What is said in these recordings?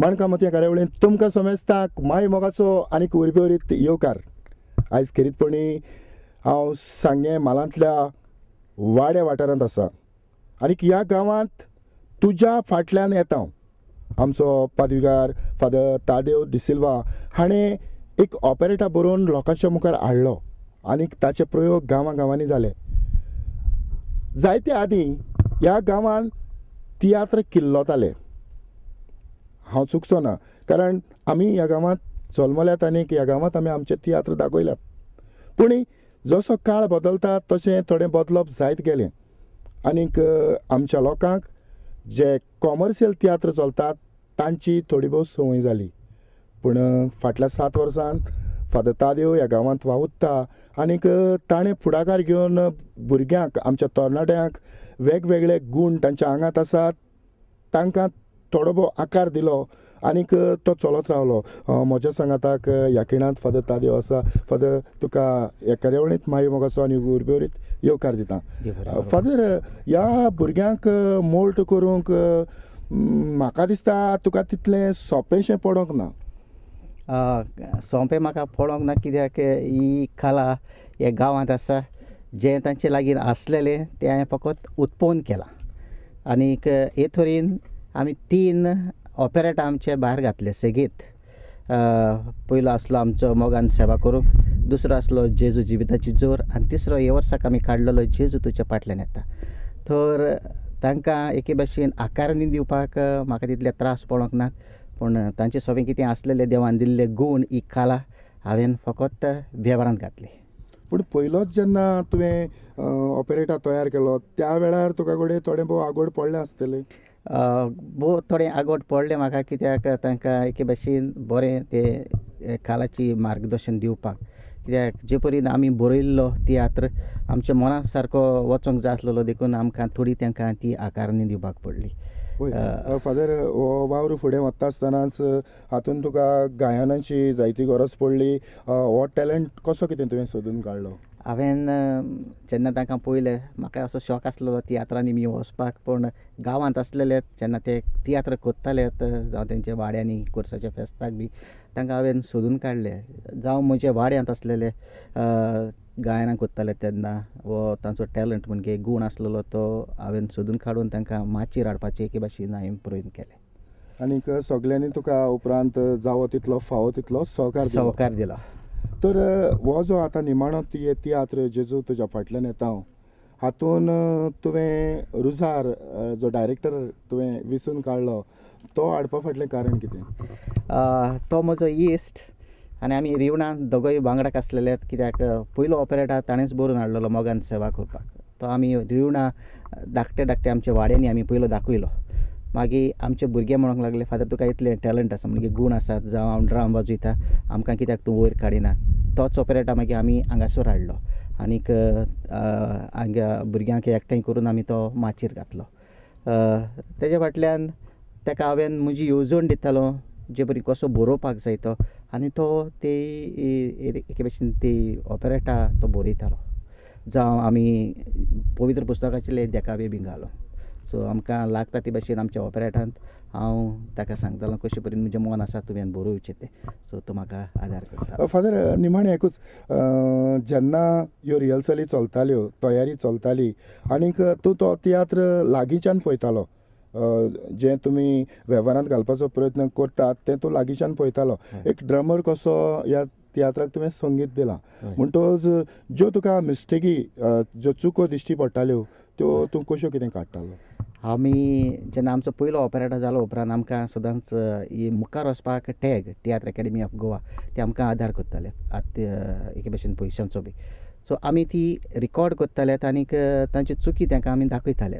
माणका मोतयां कार्यावळींत तुमकां समेस्ताक माय मोगाचो आनीक उर्बेवरीत येवकार। आयज खेरीतपणी हांव सांगें म्हालांतल्या वाड्या वाठारांत आसा आनीक ह्या गांवांत तुज्या फाटल्यान येता आमचो पादविगार फादर तादेव डिसिल्वा हाणें एक ऑपरेटा बरोवन लोकांच्या मुखार हाडलो आनीक ताचे प्रयोग गांवां गांवांनी जाले। जायते आदीं ह्या गांवांत तियात्र किल्लोताले, हांव चुकचो ना, कारण आमी ह्या गांवांत जल्मल्यात आनीक ह्या गांवांत आमी आमचे तियात्र दाखयल्यात। पूण जसो काळ बदलता तशें थोडें बदलप जायत गेलें आनीक आमच्या लोकांक जे कॉमर्शियल तियात्र चलतात तांची थोडी भोव संवय जाली। पूण फाटल्या 7 वर्सांत फादर तादेव ह्या गांवांत वावुरता आनीक ताणें फुडाकार घेवन भुरग्यांक, आमच्या तरणाट्यांक वेगवेगळे गूण तांच्या आंगांत आसात तांकां थोडो भोव आकार दिलो आनीक तो चलत रावलो। म्हज्या सांगाताक ह्या खिणांत फादर तादेव आसा। फादर, तुका ह्या कार्यावळींत माय मोगाचो आनी उर्बेवरीत येवकार दिता। फादर, ह्या भुरग्यांक मोल्ड करूंक म्हाका दिसता तुका तितलें सोंपेंशें पडोंक ना। सोंपें म्हाका पडोंक ना, कित्याक ही कला ह्या गांवांत आसा, जें तांचे लागीं आसलेलें तें हांवें फकत उत्पन्न केलां। आनीक हे तरेन आमी 3 ऑपरेटा आमचे भायर घातले सेगीत। पयलो आसलो आमचो मोगान सेवा करूंक, दुसरो आसलो जेजू जिविताची जोर, आनी तिसरो हे वर्साक आमी काडलेलो जेजू तुज्या फाटल्यान येता। तर तांकां एके भाशेन आकारणी दिवपाक म्हाका तितले त्रास पडोंक नात, पूण तांचे सगळें कितें आसलेलें देवान दिल्ले गूण ही कला हांवें फकत वेव्हारांत घातली। पूण पयलोच जेन्ना तुवें ऑपरेटा तयार केलो त्या वेळार तुका कडेन थोडें भोव आगोड पडलें आसतलें? भोव थोडें आगोड पडलें म्हाका, कित्याक तांकां एके भाशेन बरें तें कलाची मार्गदर्शन दिवपाक, कित्याक जे परीन आमी बरयल्लो तियात्र आमच्या मना सारको वचोंक जाय आसलेलो, देखून आमकां थोडी तांकां ती आकारणी दिवपाक पडली। फादर, हो वावर फुडें वता आसतनाच हातून तुका गायनाची जायती गरज पडली, हो टॅलंट कसो कितें तुवें सोदून काडलो? हांवें जेन्ना तांकां पळयलें म्हाका असो शॉक आसलेलो तियात्रांनी बी वचपाक, पूण गांवांत आसलेले जेन्ना ते तियात्र करताले जावं तेंच्या वाड्यांनी कोर्साच्या फेस्ताक बी तांकां हांवें सोदून काडले। जावं म्हज्या वाड्यांत आसलेले गायनां करताले तेन्ना हो तांचो टॅलंट म्हणजे गूण आसलेलो तो हांवें सोदून काडून तांकां माचयेर हाडपाचें एके भाशेन हांवें प्रयत्न केले। आनीक सगल्यांनी तुका उपरांत जावो तितलो फावो तितलो सहकार दिलो। तर हो जो आतां निमाणो तियात्र जेजू तुज्या फाटल्यान येता हांव, हातून तुवें रुजार जो डायरेक्टर तुवें विसून काडलो तो हाडपा फाटलें कारण कितें? तो म्हजो इश्ट आनी आमी रिवणां दोगूय वांगडाक आसलेले, कित्याक पयलो ऑपरेटा ताणेंच बरोवन हाडलेलो मोगान सेवा करपाक, तो आमी रिवणां धाकटे धाकटे आमच्या वाड्यांनी आमी पयलो दाखयलो। मागीर आमचे भुरगे म्हणूंक लागले, फादर तुका इतलें टॅलंट आसा, म्हणजे गूण आसात, जावं हांव ड्रम वाजयता, आमकां कित्याक तूं वयर काडिना? तोच ऑपरेटा मागीर आमी हांगासर हाडलो आनीक हांगा भुरग्यांक एकठांय करून आमी तो माचयेर घातलो। तेज्या फाटल्यान ताका हांवें म्हजी येवजण दितालो जे परी कसो बरोवपाक जाय तो, आनी तो ते एके भाशेन ती ऑपरेटा तो बरयतालो, जावं आमी पवित्र पुस्तकाचेले देखावे बी घालो। सो आमकां लागता ते भाशेन आमच्या ऑपरेटांत हांव ताका सांगतालो कशे परीन म्हजें मन आसा तुवें बरोवचें तें, सो तो म्हाका आदार करता। फादर, निमाणें एकूच, जेन्ना ह्यो रिहर्सली चलताल्यो, तयारी चलताली आनीक तूं तो तियात्र लागींच्यान पळयतालो, जें तुमी वेव्हारांत घालपाचो प्रयत्न करतात तें तूं लागींच्यान पळयतालो, एक ड्रमर कसो ह्या तियात्राक तुवें संगीत दिलां, म्हणटकच ज्यो तुका मिस्टेकी, ज्यो चुको दिश्टी पडटाल्यो त्यो तूं कश्यो कितें काडटालो? आमी जेन्ना आमचो पयलो ऑपरेटा जालो उपरांत आमकां सदांच ही मुखार वचपाक tag tiatr academy of Goa ते आमकां आदार करताले, आतां एके भाशेन पयशांचो बी। सो आमी ती रिकॉर्ड करताले आनीक तांच्यो चुकी तांकां आमी दाखयताले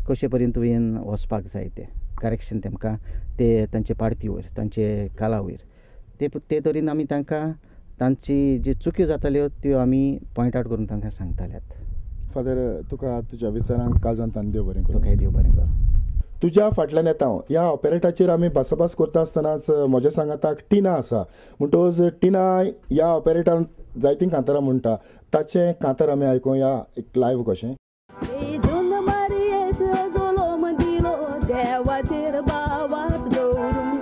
कशे परीन तुवें वचपाक जाय तें करेक्शन तेमकां ते तांचे पार्टी वयर तांचे कला वयर ते तरेन आमी तांकां तांची जी चुक्यो जाताल्यो त्यो आमी पॉयंट आवट करून तांकां सांगताले। फादर, तुका तुज्या विचारांक काळजांत देव बरें करूं। तुकाय देव बरें करूं। तुज्या फाटल्यान येता हांव ह्या ऑपरेटाचेर आमी भासाभास करता आसतनाच म्हज्या सांगाताक टिना आसा, म्हणटकच टिना ह्या ऑपरेटान जायतीं कांतारां म्हणटा, ताचें कांतार आमी आयकुया एक लायव्ह कशें। देवाचेर बावात दवरून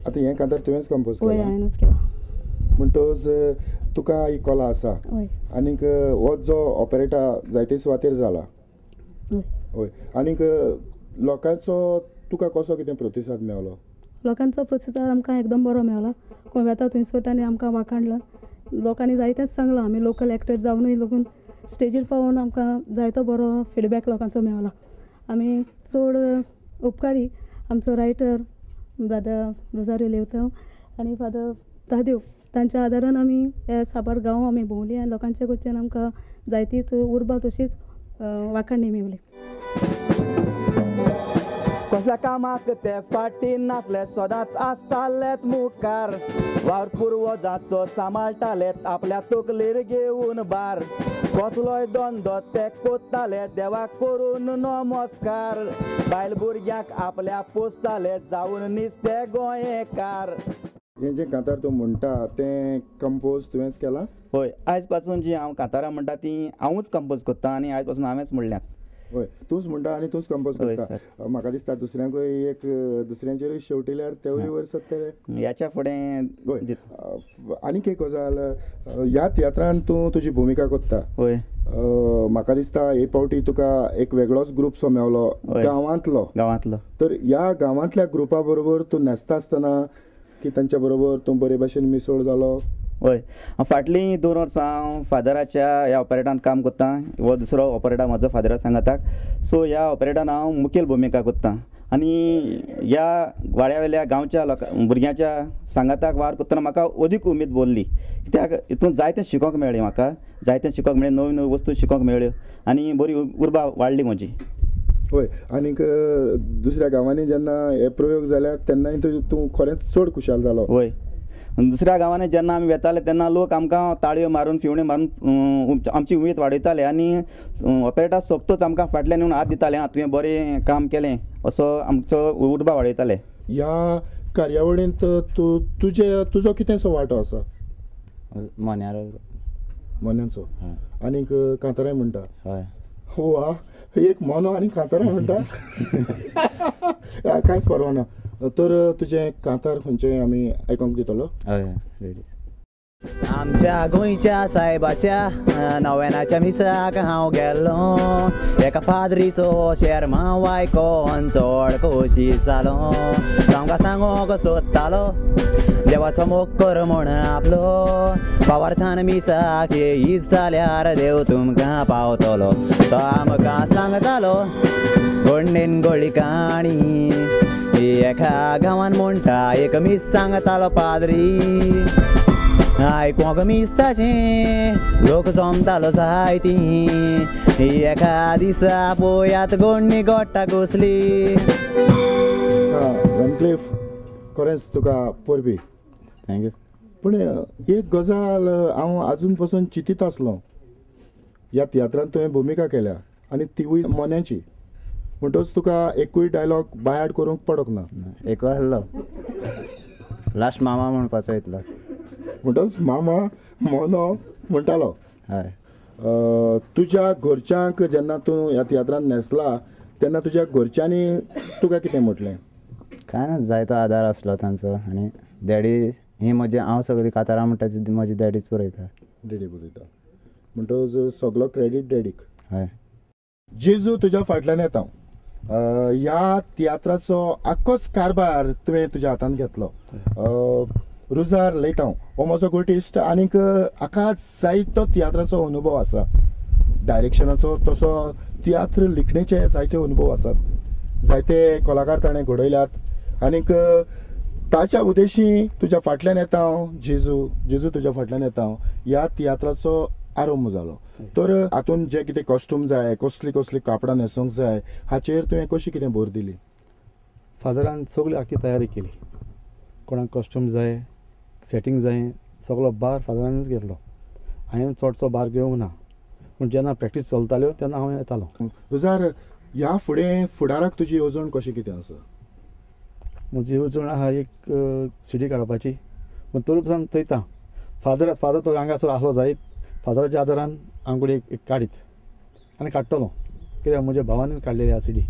आतां हें कांतार तुवेंच कंपोज केलां? हय, हांवेंच केलां. म्हणटकच तुका ही कला आसा आनीक हो जो ऑपरेटा जायते सुवातेर जाला. हय. आनीक लोकांचो तुका कसो कितें प्रतिसाद मेवलो? लोकांचो प्रतिसाद आमकां एकदम बरो मेवला. खंय वेता थंयसर तांणी आमकां वाखाणलां, लोकांनी जायतेंच सांगलां. आमी लोकल एक्टर जावनूय लोकून स्टेजीर पावोन आमकां जायतो बरो फिडबॅक लोकांचो मेवला. आमी चड उपकारी आमचो रायटर ब्रदर रोजारियो लेवतांव आनी फादर तादेव तांच्या आदारान आमी हे साबार गांव आमी भोंवली आनी लोकांच्या कडच्यान आमकां जायतीच उर्बा तशीच वाखाणणी मेवली. कसल्या कामाक ते फाटी नासले, सदांच आसतालेत मुखार, वावर पुर्वजाचो सांबाळटालेत आपल्या तकलेर घेवन भार, कसलोय धंदो ते कोत्ताले देवाक करून नमस्कार, बायल भुरग्यांक आपल्या पोसताले जावन निस्ते गोंयकार. हें जें कांतार तूं म्हणटा तें कंपोज तुवेंच केलां? हय, आयज पासून जी हांव कांतारां म्हणटा ती हांवूच कंपोज करता आनी आयज पासून हांवेंच म्हणल्यात. हय, तूंच म्हणटा आनी तूंच कंपोज करता. म्हाका दिसता दुसऱ्यांकूय एक दुसऱ्यांचेरूय शेवटिल्यार तेवूय वयर सरतले ह्याच्या फुडें. हय. आनीक एक गजाल, ह्या तियात्रान तूं तुजी भुमिका करता. हय. म्हाका दिसता हे फावटी तुका एक वेगळोच ग्रुप सो मेवलो, गांवांतलो. गांवांतलो. तर ह्या गांवांतल्या ग्रुपा बरोबर तूं न्हेसता आसतना की तांच्या बरोबर तूं बरे भाशेन मिसळ जालो? हय, फाटलीं 2 वर्सां हांव फादराच्या ह्या ऑपरेटान काम करतां. हो दुसरो ऑपरेटा म्हजो फादरा सांगाताक. सो ह्या ऑपरेटान हांव मुखेल भुमिका करतां आनी ह्या वाड्या वयल्या गांवच्या लोकां भुरग्यांच्या सांगाताक वावर करतना म्हाका अदीक उमेद भरली. कित्याक हितून जायतें शिकोंक मेळ्ळें म्हाका, जायतें शिकोंक मेळ्ळें, नव्यो नव्यो वस्तू शिकोंक मेळ्ळ्यो आनी बरी उर्बा वाडली म्हजी. हय. आनीक दुसऱ्या गांवांनी जेन्ना हे प्रयोग जाल्या तेन्नाय तूं खरेंच चड खुशाल जालो? हय, दुसऱ्या गांवांनी जेन्ना आमी वेताले तेन्ना लोक आमकां ताळयो मारून फिवण्यो मारून आमची उमेद वाडयताले आनी ऑपरेटा सोंपतच आमकां फाटल्यान येवन हात दिताले, आं तुवें बरें काम केलें असो आमचो उर्बा वाडयताले. ह्या कार्यावळींत तूं तुजे तुजो कितेंसो वांटो आसा? मोन्यार. मोन्यांचो. आनीक कांताराय म्हणटा? हय. वा, एक मोनो आनी कांतारां म्हणटा, कांयच परवा ना. तर तुजें कांतार खंयचें आमी आयकोंक दितलो? हय, रेडी. आमच्या गोंयच्या सायबाच्या नव्यानाच्या मिसाक हांव गेल्लो, एका पाद्रीचो शेरमांव आयकोन चड खोशी जालो, तांकां सांगोंक सोदतालो देवाचो मोग कर म्हूण आपलो, पावार्थान मिसाक येयीत जाल्यार देव तुमकां पावतलो, तो आमकां सांगतालो गोंडेन गोळी काणी, एका गांवान म्हणटा एक मीस सांगतालो पाद्री, आयकोंक मिसाचें लोक जमतालो जायती, एका दिसा पोयात गोडणी गोट्टा घुसली. वेनक्लिफ, खरेंच तुका परबी. Thank you. पूण एक गजाल हांव आजून पसून चिंतीत आसलो, ह्या तियात्रांत तुवें भुमिका केल्या आनी तिवूय मोन्याची, म्हणटकच तुका एकूय डायलॉग बायाड करूंक पडोंक ना? एक आहलो लास्ट मामा म्हणपाचो इतलो. म्हणटकच मामा मोनो म्हणटालो. हय. तुज्या घरच्यांक जेन्ना तूं ह्या तियात्रान न्हेसला तेन्ना तुज्या घरच्यांनी तुका कितें म्हटलें? कांय ना, जायतो आदार आसलो तांचो आनी डॅडी ही म्हजी, हांव सगळीं कांतारां म्हणटा ती म्हजी डॅडीच बरयता. डॅडी बरयता, म्हणटकच सगलो क्रेडीट डॅडीक. हय. जेजू तुज्या फाटल्यान येता ह्या तियात्राचो आख्खोच कारभार तुवें तुज्या हातान घेतलो. रुजार लयतांव हो म्हजो गोट इश्ट आनीक हाका जायतो तियात्राचो अनुभव आसा, डायरेक्शनाचो तसो तियात्र लिखणेचे जायते अनुभव आसात, जायते कलाकार ताणें घडयल्यात आनीक ताच्या उद्देशी तुज्या फाटल्यान येता हांव, जेजू जेजू तुज्या फाटल्यान येता हांव ह्या तियात्राचो आरंभ जालो. तर हातून जे कितें कॉस्ट्यूम जाय, कसली कसली कापडां न्हेसूंक जाय, हाचेर तुवें कशी कितें भर दिली? फादरान सगळी आख्खी तयारी केली, कोणाक कॉस्ट्यूम जाय, सेटींग जाय, सगळो भार फादरानूच घेतलो. हांवें चडसो भार घेवंक ना, पूण जेन्ना प्रॅक्टीस चलताल्यो तेन्ना हांव येतालो. रुजार, ह्या फुडें फुडाराक तुजी येवजण कशी कितें आसा? म्हजी येवजण आहा एक सिडी काडपाची, पूण तरी पसून चोयता फादर फादर तो हांगासर आसलो जायत, फादराच्या आदारान हांव कडेन एक काडीत आनी काडटलो, कित्याक म्हज्या भावानूय काडलेली आहा सिडी.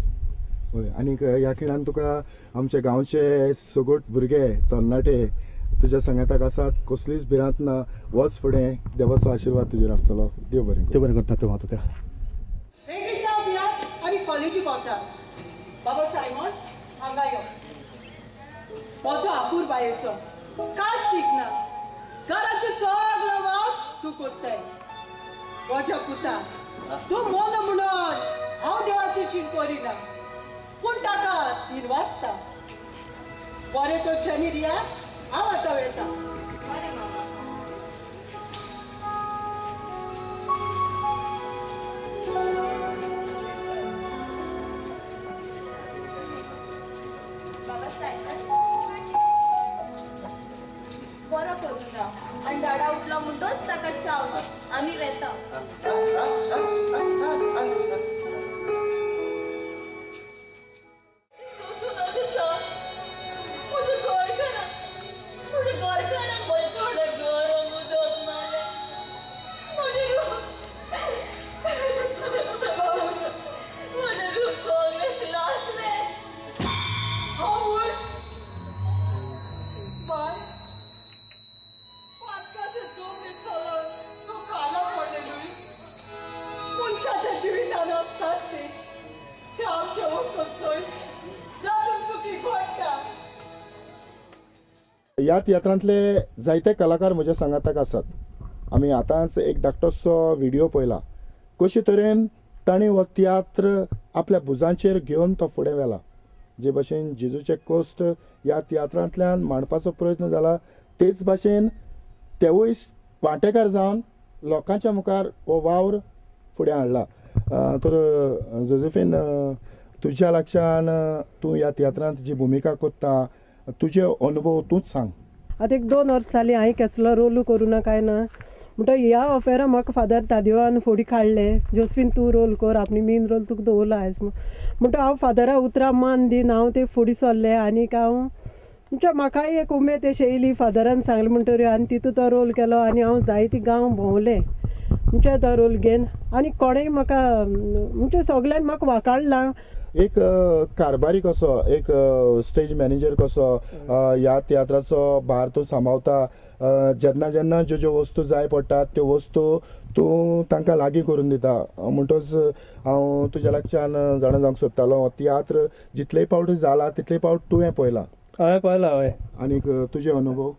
हय, आनीक ह्या खिणान तुका आमच्या गांवचे सगोट भुरगे तरणाटे तुज्या सांगाताक आसात, कसलीच भिरांत ना, वच फुडें, देवाचो आशिर्वाद तुजेर आसतलो. देव बरें देव बरें करता तुका तुका. आनी कॉलेजीक वचा. बाबा सायमन हांगा यो. म्हजो आपूर बायेचो कांयच दिकना, घराचें सगळें वावर तूं करताय. म्हज्या पुता तूं मोलो म्हणून हांव देवाची शीण करिना, पूण ताका 3 वाजता. बरें तर शनी रिया, हांव आतां वयता. बरें मामा. बाबा सायमन बरो करून राव आनी डाडा उठलो म्हणटोच ताका च्याव. आमी वेता. ह्या तियात्रांतले जायते कलाकार म्हज्या सांगाताक आसात. आमी आतांच एक धाकटोसो व्हिडियो पळयला, कशे तरेन तांणी हो तियात्र आपल्या भुजांचेर घेवन तो फुडें व्हेला. जे भाशेन जेजूचे कोश्ट ह्या तियात्रांतल्यान मांडपाचो प्रयत्न जाला, तेच भाशेन तेवूय वांटेकार जावन लोकांच्या मुखार हो वावर फुडें हाडला. तर जोजेफीन, तुज्या लक्षान तूं ह्या तियात्रांत जी भुमिका करता, तुजे अनुभव तूंच सांग. आतां एक 2 वर्स जालीं हांवें कसलो रोलू करूं ना काय ना, म्हणटा ह्या ऑफेरा म्हाका फादर तादेवान फुडें काडलें, जोसफीन तूं रोल कर, आपली मेन रोल तुका दवरला आयज म्हणटा. हांव फादरा उतरां मान दिवन हांव ते फुडें सरलें आनीक हांव म्हणजे म्हाकाय एक उमेद अशी येयली फादरान सांगलें म्हणटरी, आनी तितू तो रोल केलो आनी हांव जायते गांव भोंवलें म्हणजे तो रोल घेवन, आनी कोणेय म्हाका म्हणजे सगळ्यान म्हाका वाकाडलां. एक कारभारी कसो, एक स्टेज मॅनेजर कसो ह्या तियात्राचो भार तूं सांबाळता. जेन्ना जेन्ना ज्यो ज्यो वस्तू जाय पडटात त्यो वस्तू तूं तांकां लागीं करून दिता. म्हणटच हांव तुज्या लागच्यान जाणा जावंक सोदतालो, तियात्र जितले पावट जाला तितले पावट तुवें पळयला? हांवें पळयला हय. आनीक तुजे अनुभव?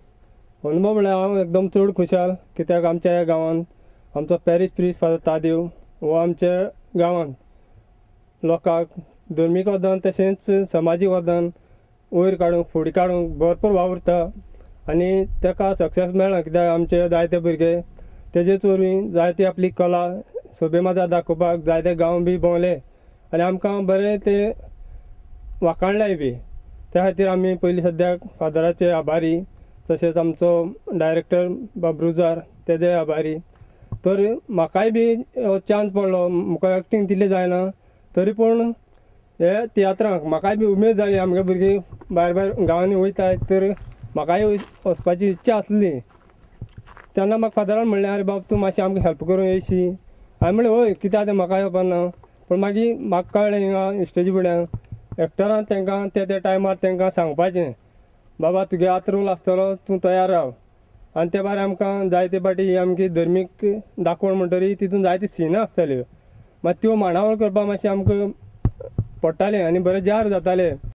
अनुभव म्हळ्यार हांव एकदम चड खुशाल, कित्याक आमच्या ह्या गांवांत आमचो पॅरीश प्रिस्ट फादर तादेव हो आमच्या गांवांत लोकांक धर्मीक वरदान तशेंच समाजीक वरदान वयर काडूंक फुडें काडूंक भरपूर वावुरता आनी ताका सक्सेस मेळ्ळा, कित्याक आमचे जायते भुरगे तेजेच वरवीं जायती आपली कला सोबे माजार दाखोवपाक जायते गांव बी भोंवले आनी आमकां बरें ते वाखाणल्याय बी. त्या खातीर आमी पयलीं सद्याक फादराचे आभारी, तशेंच आमचो डायरेक्टर बाब रुजार तेजे आभारी. तर म्हाकाय बी चान्स पडलो, म्हाका एक्टींग तितली जायना तरी पूण हे तियात्रांक म्हाकाय बी उमेद जाली. आमगे भुरगीं भायर भायर गांवांनी वयताय तर म्हाकाय वचपाची इच्छा आसली. तेन्ना म्हाका फादरान म्हणलें, आरे बाब तूं मातशें आमकां हेल्प करूंक येयशी? हांवें म्हणलें हय, कित्याक तें म्हाकाय खबर ना. पूण मागीर म्हाका कळ्ळें हिंगा स्टेजी फुड्यान एक्टरान तांकां ते त्या टायमार तांकां सांगपाचें, बाबा तुगे आतां रोल आसतलो तूं तयार राव. आनी ते भायर आमकां जायते फावटी ही आमची धर्मीक दाखोवण म्हणटरी तितून जायती सिनां आसताल्यो, मागीर त्यो मांडावळ करपाक मातशें आमकां पडटालें आनी बरें जार जातालें.